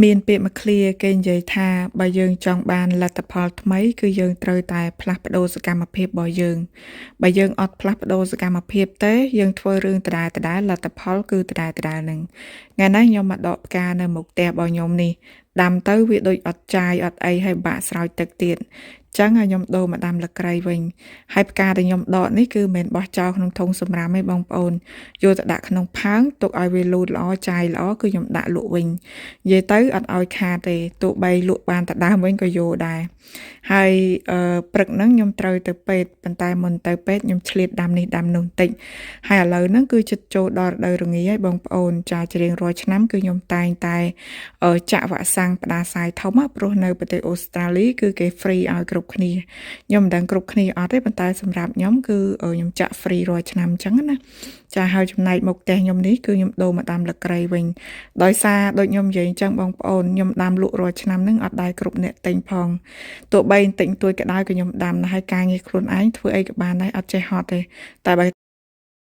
មានពាក្យមួយឃ្លាគេនិយាយថាបើយើងចង់បានលទ្ធផលថ្មីគឺយើងត្រូវតែផ្លាស់ប្ដូរសកម្មភាពរបស់យើងបើយើងអត់ផ្លាស់ប្ដូរសកម្មភាពទេយើងធ្វើរឿងដដែលៗលទ្ធផលគឺដដែលៗហ្នឹងថ្ងៃនេះខ្ញុំមកដកផ្កានៅមុខផ្ទះរបស់ខ្ញុំនេះដាំទៅវាដូចអត់ចាយអត់អីហើយបាក់ស្រោចទឹកទៀតចឹងឲ្យខ្ញុំដូរមកដាំលក្រៃវិញហើយផ្កាដែលខ្ញុំដកនេះគឺមិនមែនបោះចោលក្នុងធុងសម្រាមទេបងប្អូនយកទៅដាក់ក្នុងផើងទុកឲ្យវាលូតល្អចាយល្អគឺខ្ញុំដាក់លក់វិញនិយាយទៅអត់ឲ្យខាតទេទោះបីលក់បានតែដើមវិញក៏យកដែរហើយអឺព្រឹកហ្នឹងខ្ញុំត្រូវទៅពេទ្យប៉ុន្តែមុនទៅពេទ្យខ្ញុំឆ្លៀតដាំនេះដាំនោះបន្តិចហើយឥឡូវហ្នឹងគឺជិតចូលដល់រដូវរងាហើយបងប្អូនចាជារៀងរាល់ឆ្នាំគឺខ្ញុំតែងតែចាក់វ៉ាក់សាំងផ្ដាសាយធំព្រោះនៅប្រទេសអូស្ត្រាលីគឺគេ free ឲ្យគ្រប់គ្នាខ្ញុំមិនដឹងគ្រប់គ្នាអត់ទេប៉ុន្តែសម្រាប់ខ្ញុំគឺខ្ញុំចាក់ free រាល់ឆ្នាំអញ្ចឹងណាចាហើយចំណែកមុខផ្ទះខ្ញុំនេះគឺខ្ញុំដូរមកដាំលក្រៃវិញដោយសារដូចខ្ញុំនិយាយអញ្ចឹងបងប្អូនខ្ញុំដាំលក់រាល់ឆ្នាំហ្នឹងអត់ដែរគ្រប់អ្នកទិញផងទោះបីបន្តិចបន្តួចក៏ដោយក៏ខ្ញុំដាំដែរហើយការងារខ្លួនឯងធ្វើអីក៏បានដែរអត់ចេះហត់ទេតែបើ